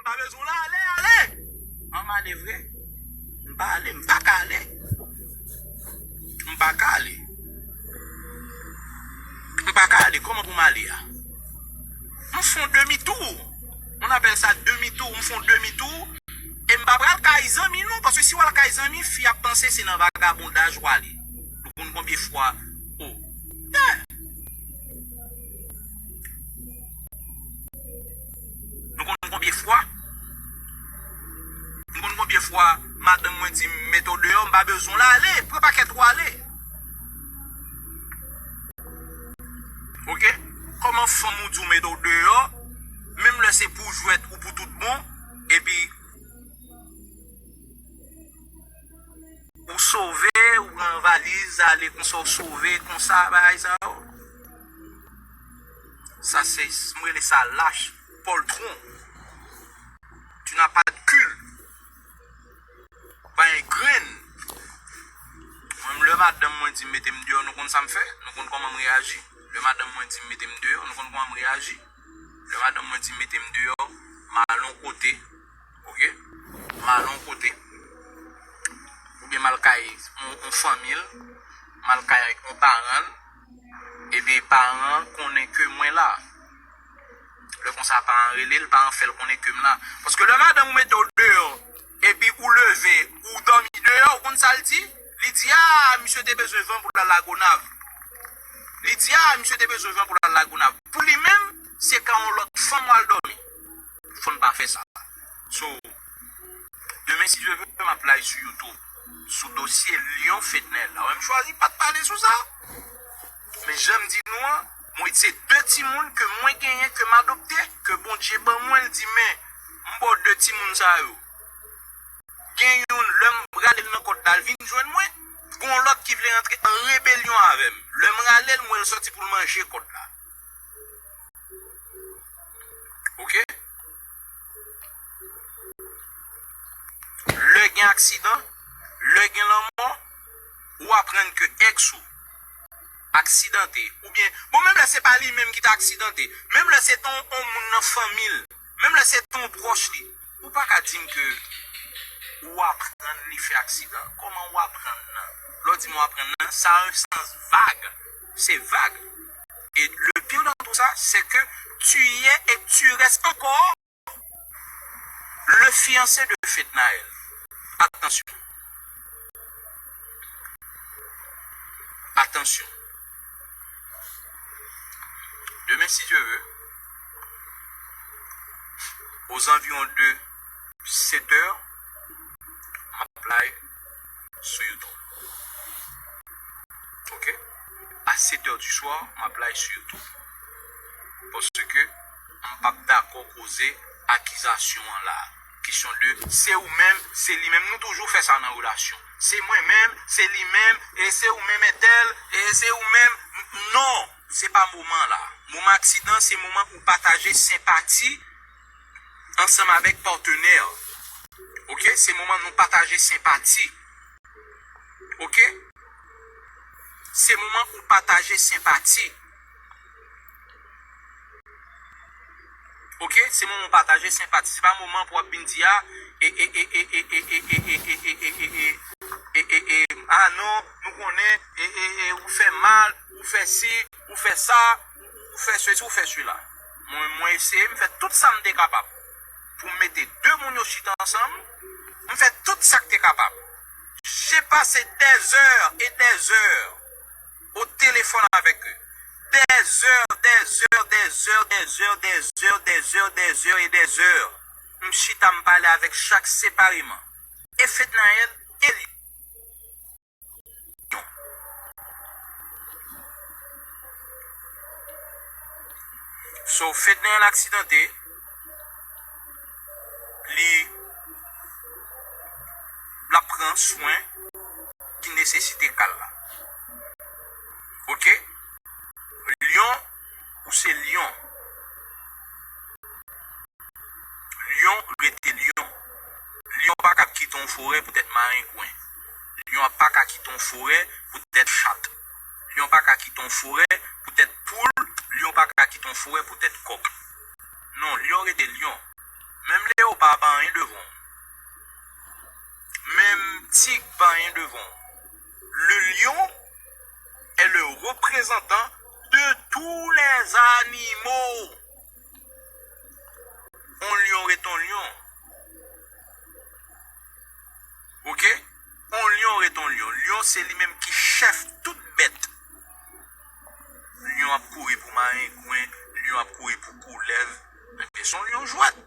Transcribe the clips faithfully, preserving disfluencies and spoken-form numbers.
pa bezwen w la, ale, ale. An, m ale vre. M pa ale, m pa ka ale. M pa ka ale. M pa ka ale, kòman pou m ale a? M fè yon demi tou. On appelle ça demi tou, m fè yon demi tou. E m pa pral kay zanmi non, paske si w al kay zanmi, fi ap panse se nan vagabondaj w ale. Nou konn konbyen fwa, oh, yeah. Nou konn konbyen fwa? Nou konn konbyen fwa madanm mwen di m mete w deyò, m pa bezwen w la, ale, pran pakèt ou ale. Ok? Kòman fanm ou di w mete w deyò, menm lè se pou jwèt ou pou tout bon, epi ou sove, ou pran valiz, ale konsa, ou sove, konsa, bagay sa yo. Sa se, m rele sa lach, poltron. Tu n'as pas de cul. Pa gen grenn. Mwen, lè madanm mwen di m mete m deyò, nou konn sa m fè? Nou konn kòman m reyaji? Lè madanm mwen di m mete m deyò, nou konn kòman m reyaji? Lè madanm mwen di m mete m deyò, m al yon kote, ok? M al yon kote. Oubyen m al kay yon, yon fanmi l, m al kay yon paran l, epi paran an konnen ke mwen la. Lè konsa, paran an rele l, paran an fè l konnen ke m la. Paske lè madanm ou mete w deyò, epi ou leve, ou dòmi deyò, ou konn sa l di? Li di, a, misye te bezwen van pou l al Lagonav. Li di, a, misye te bezwen van pou l al Lagonav. Pou li menm, se ka yon lòt fanm w al dòmi. Fò n pa fè sa. So, demen, si Dye vle, m ap live sou YouTube, sou dosye Lyon Fednaelle la. Wè, m chwazi pa t pale sou sa. Men jan m di nou an, mwen se de timoun ke mwen genyen, ke m adopte, ke Bondye ban mwen, l di, men, m ba w de timoun sa yo. Gen youn, lè m rale l nan kòd la, l vin jwenn mwen. Gen yon lòt ki vle rantre an rebelyon avè m. Lè m rale l, m wè l sòti pou l manje kòd la. Ok? Lè gen aksidan, lè gen lanmò, ou aprann ke èks ou aksidante, oubyen, bon, menm lè se pa li menm ki t aksidante, menm lè se te yon, yon moun nan fanmi l, menm lè se te yon pwòch li, ou pa ka di m ke ou aprann li fè aksidan. Kòman ou aprann nan? Lè w di m ou aprann nan, sa yon sans vag. Se vag. Et le pire dans tout ça, c'est que tu y es et tu restes encore le fiancé de Fednaelle. Attention. Attention. Demain, si Dieu veut, aux environs de sept heures, m ap live sou YouTube. Ok? A sept heures du soir, m ap live sou YouTube. Paske m p ap dakò koze akizasyon an la. Kesyon de se ou menm, se li menm. Nou toujou fè sa nan relasyon. Se mwen menm, se li menm, e se ou menm entèl, e se ou menm. Non, se pa moman la. Moman aksidan, se moman ou pataje senpati ansanm avèk patnè. Ok? Se moman nou pataje senpati. Ok? Se moman ou pataje senpati. Ok? Se moman ou pataje senpati. Se pa moman pou w ap vin di a, e, e, e, e, e, e, e, e, e, e, e, e, e, e, e, e, e, e, a non, nou konnen, e, e, e, ou fè mal, ou fè si, ou fè sa, ou fè sesi, ou fè sela. Mwen, mwen eseye, m fè tout sa m te kapab pou m mete de moun yo chita ansanm. M fè tout sa k te kapab. J'ai passé des heures et des heures au téléphone avec eux. Des heures, des heures, des heures, des heures, des heures, des heures, des heures et des heures. M chita, m pale avèk chak separeman. E Fednaelle, e li. So, Fednaelle aksidante, li, l ap pran swen ki nesesite ka l la. Ok? Lyon, ou se lyon. Lyon rete lyon. Lyon pa ka kite yon forè poutèt marengwen. Lyon pa ka kite yon forè poutèt chat. Lyon pa ka kite yon forè poutèt poul. Lyon pa ka kite yon forè poutèt kòk. Non, lyon rete lyon. Menm leyopa se li menm ki chèf tout bèt. Lyon ap kouri pou marengwen, lyon ap kouri pou koulèv. Ebyen, se yon lyon jwèt.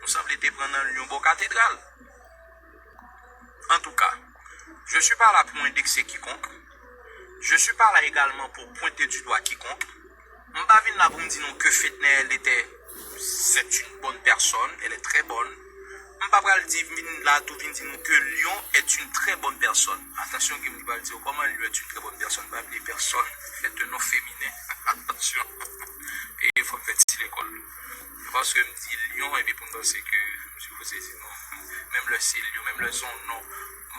Nou sanble te pran nan lyon bò katedral. En tout cas, je suis pas là pour indexer quiconque. Je suis pas là également pour pointer du doigt quiconque. M pa vin la pou m di nou ke Fednaelle était, c'est une bonne personne, elle est très bonne. M pa pral di, vin la tou vin di nou ke Lyon est une très bonne personne. Atansyon, gen moun ki pral di, "Oh, kòman Lyon est une très bonne personne?" Pa bliye pèsòn, c'est un nom féminin. Atansyon. E fò m fè ti lekòl. Paske m di Lyon, epi pou m panse ke m sipoze di non. Menm lè se Lyon, menm lè se yon non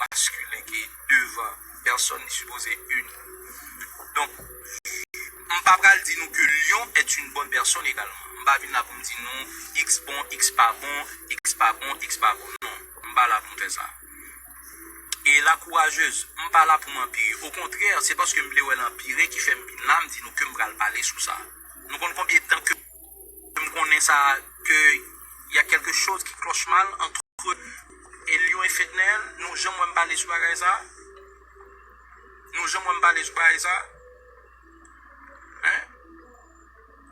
maskilen ki devan pèsòn, li sipoze ini. Donk, m pa pral di nou ke Lyon est une bonne personne également. M pa vin la pou m di nou X bon, X pa bon, X pa bon, X pa bon. Non, m pa la pou m fè sa. E la courageuse, m pa la pou m anpire. Okontrè, se paske m vle wè l anpire ki fè m vin la, m di nou ke m pral pale sou sa. Nou konn konbyen tan ke m konnen sa, ke y a quelque chose qui cloche mal entre Elion e Fednaelle? Nou janm wè m pale sou bagay sa? Nou janm wè m pale sou bagay sa? Hein?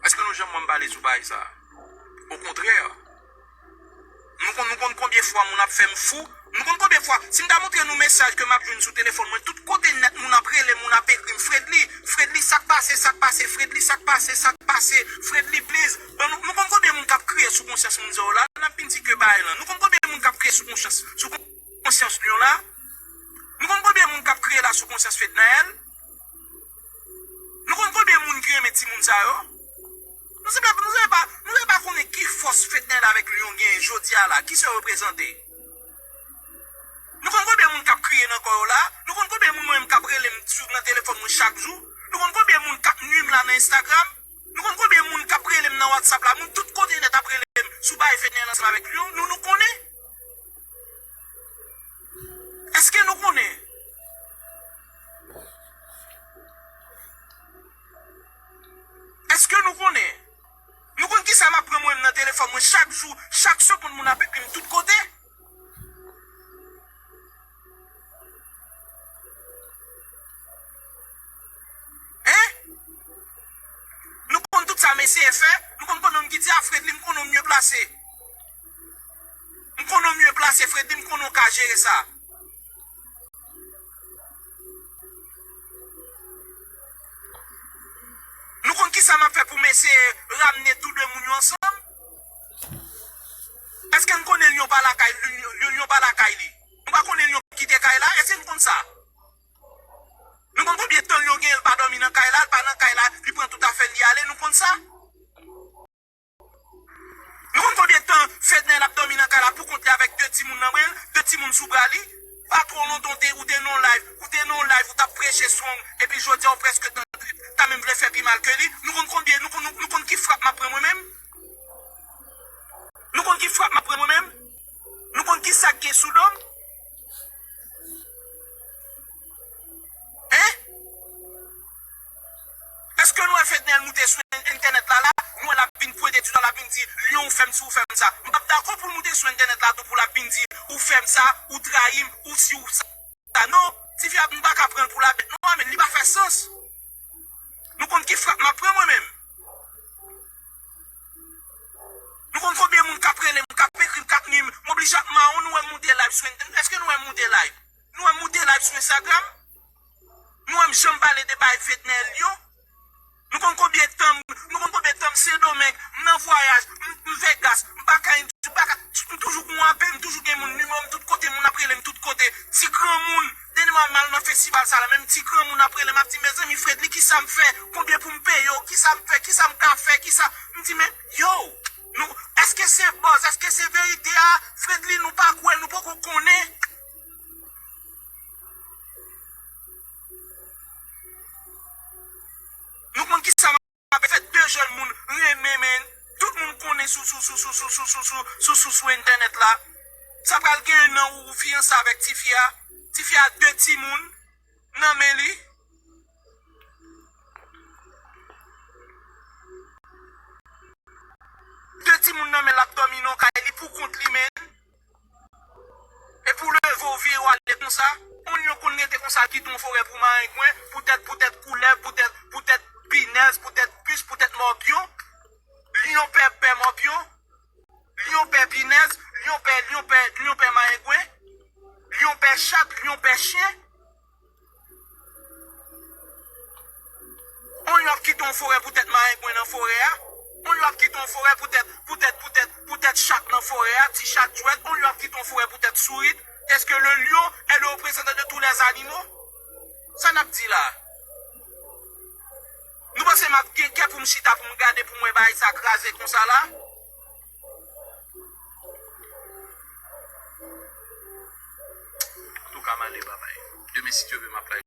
Èske nou janm wè m pale sou bagay sa? Okontrè, nou konn, nou konn konbyen fwa moun ap fè m fou? Nou konn konbyen fwa, si m ta montre nou mesaj ke m ap jwenn sou telefòn mwen, tout kote nèt moun ap rele, moun ap ekri m, "Fredly, Fredly, sa k pase, sa k pase, Fredly, sa k pase, sa k pase, Fredly, please." Bon, nou, nou konn konbyen moun k ap kriye sou konsyans moun sa yo la, n ap vin di ke bagay lan. Nou konn konbyen moun k ap kriye sou konsyans, sou konsyans Lyon la? Nou konn konbyen moun k ap kriye la sou konsyans Fednaelle? Nou konn konbyen moun ki renmen timoun sa yo? Nou se pa, nou se pa, nou se pa konnen ki fòs Fednaelle avèk Lyon genyen jodi a la, ki sa yo reprezante. Nou konn konbyen moun k ap kriye nan kò yo la? Nou konn konbyen moun mwen menm k ap rele m sou, nan telefòn mwen chak jou? Nou konn konbyen moun k ap nwi m la nan Instagram? Nou konn konbyen moun k ap rele m nan WhatsApp la? Moun tout kote nèt ap rele m sou bagay Fednaelle ansanm avèk Lyon. Nou, nou konnen? Èske nou konnen? Èske nou konnen? Nou konn kisa m ap pran mwen menm nan telefòn mwen chak jou, chak segonn moun ap ekri m tout kote? Hein? Nou konn tout sa m eseye fè, nou konn konbyen moun ki di, "A, Fredly, m konnen w mye plase. M konnen w mye plase, Fredly, m konnen w ka jere sa." Nou konn kisa m ap fè pou m eseye ramne tou de moun yo ansanm? Èske n konnen Lyon pa lakay, Lyon, Lyon pa lakay li? Nou pa konnen Lyon kite kay la? Èske n konn sa? Nou konn konbyen tan Lyon genyen l pa dòmi nan kay la, l pa nan kay la, li pran tout afè l, li ale, nou konn sa? Nou konn konbyen tan Fednaelle ap dòmi nan kay la pou kont li avèk de timoun nan bra l, de timoun sou bra li? Pa twò lontan ou te, ou te nan live, ou te nan live, ou t ap preche strong, epi jodi a ou prèske ta, ta menm vle fè pi mal ke li. Nou konn konbyen, nou konn, nou, nou konn ki frap m ap pran mwen menm? Nou konn ki frap m ap pran mwen menm? Nou konn ki sa k gen sou do m? Hein? Èske nou wè Fednaelle moute sou en-, entènèt la, la, nou wè l ap vin pwente di dwa, l ap vin di, "Lyon, ou fè m si, ou fè m sa." M p ap dakò pou l moute sou entènèt la tou pou l ap vin di, "Ou fè m sa, ou trayi m, ou si, ou sa." Non, tifi a, nou pa ka pran l pou labèt non, men li pa fè sans. Nou konn ki frap m ap pran mwen menm. Nou konn konbyen moun k ap rele m, k ap ekri m, k ap nwi m, m oblije ap mawon, nou wè m moute live sou entènèt. Èske nou wè m moute live? Nou wè m moute live sou Instagram? Nou wè m janm pale de bagay Fednaelle yo? Nou konn konbyen tan, nou konn konbyen tan m Sendomeng, m nan vwayaj, m, m Vegas, m pa ka, m pa ka, m toujou gon apèl, m toujou gen moun, nimewo m tout kote, moun ap rele m tout kote. Ti granmoun, dènyèman m al nan festival sa la, menm ti granmoun ap rele m, ap di, "Mezanmi, Fredly, kisa m fè? Konbyen pou m peye w? Kisa m fè? Kisa m ka fè? Kisa?" M di, "Men, yo, nou, èske se buzz? Èske se verite a? Fredly, nou pa kwè, nou poko konnen." Nou konn kisa m ap fè, de jèn moun renmen, men tout moun konnen sou, sou, sou, sou entènèt la. Sa pral gen nan ou, ou fiyanse avèk tifi a. Tifi a de timoun nan men li. De timoun nan men l ap dòmi nan kay li pou kont li, men. Epi w leve w vire w ale konsa, on yo konn rete konsa kite yon forè pou marengwen, poutèt, poutèt koulèv, poutèt, poutèt pinèz, poutèt pis, poutèt mòbyon. Lyon pè, pè mòbyon. Lyon pè pinèz, lyon pè, lyon pè, lyon pè marengwen, lyon pè chat, lyon pè chen. On lyon ap kite yon forè poutèt marengwen nan forè a. On lyon ap kite yon forè poutèt, poutèt, poutèt, poutèt chat nan forè a, ti chat jwèt. On lyon ap kite yon forè poutèt sourit. Est-ce que le lion est le représentant de tous les animaux? Sa n ap di la? Nou panse m ap gen kè pou m chita pou m gade pou m wè bagay sa kraze konsa la? Antouka, m ale, babay. Demen, si Dye vle, m ap la.